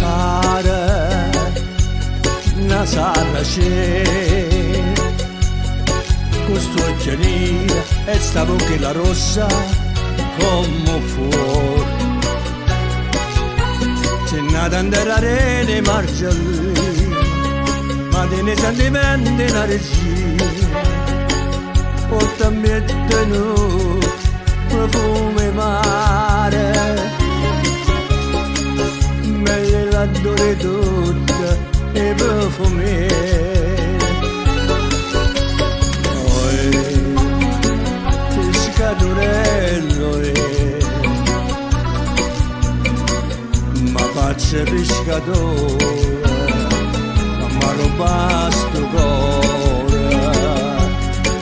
Pare 'na sarracena, cu st'uocchie nire e 'sta vucchella rossa comm' 'o ffuoco. Si' nata 'nterra 'arena 'e Margellina, ma tiene 'e sentimente 'e 'na regina. Porta 'mpietto nu profumo 'e mare, meglio 'e l'addore 'e tutt' 'e profumiere. Oi piscatorello, eh, ma faccio 'o piscatore, ma m'arrubba stu core.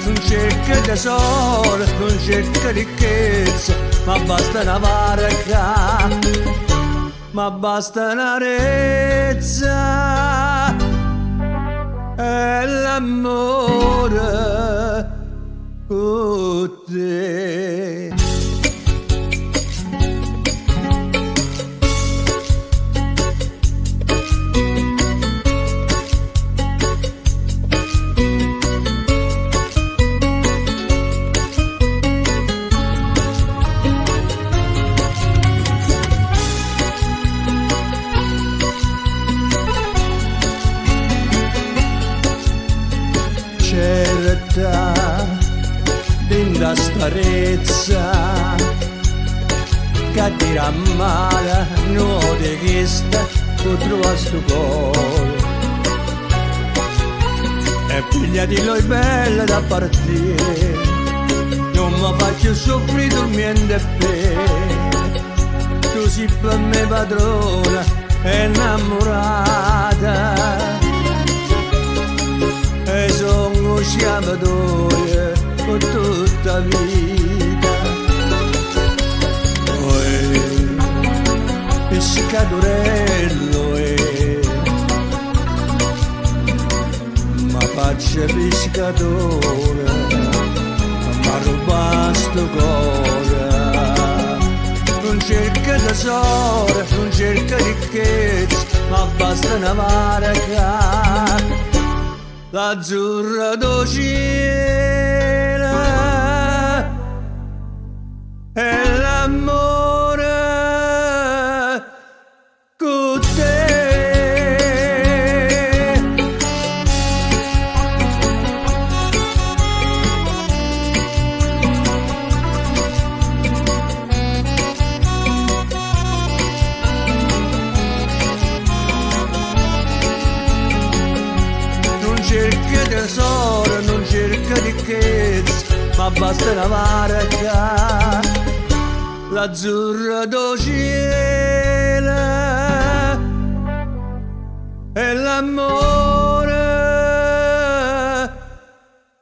Nun cerco tesoro, nun cerco ricchezza, ma basta 'na varca, ma basta 'na rezza e l'ammore cu te. Certa dint' 'a sta rezza ca tira a mare nuoto 'e chesta può truvà stu core. E pigliatillo 'e bello t'appartiene, nun me fa cchiù suffrì turmiento e pene. Tu si pe' me padrona e 'nnammurata e songo 'o schiavo tuojo pe tutta 'a vita. Oi piscatorello, eh, ma faccio pescatore, ma m'arrubba stu core. Nun cerco tesoro, nun cerco ricchezza, ma basta 'na varca, l'azzurra d' 'o cielo e l'ammore cu te. Nun cerco tesoro, nun cerco ricchezza, ma basta 'na varca, l'azzurra d' 'o cielo e l'ammore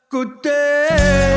cu te.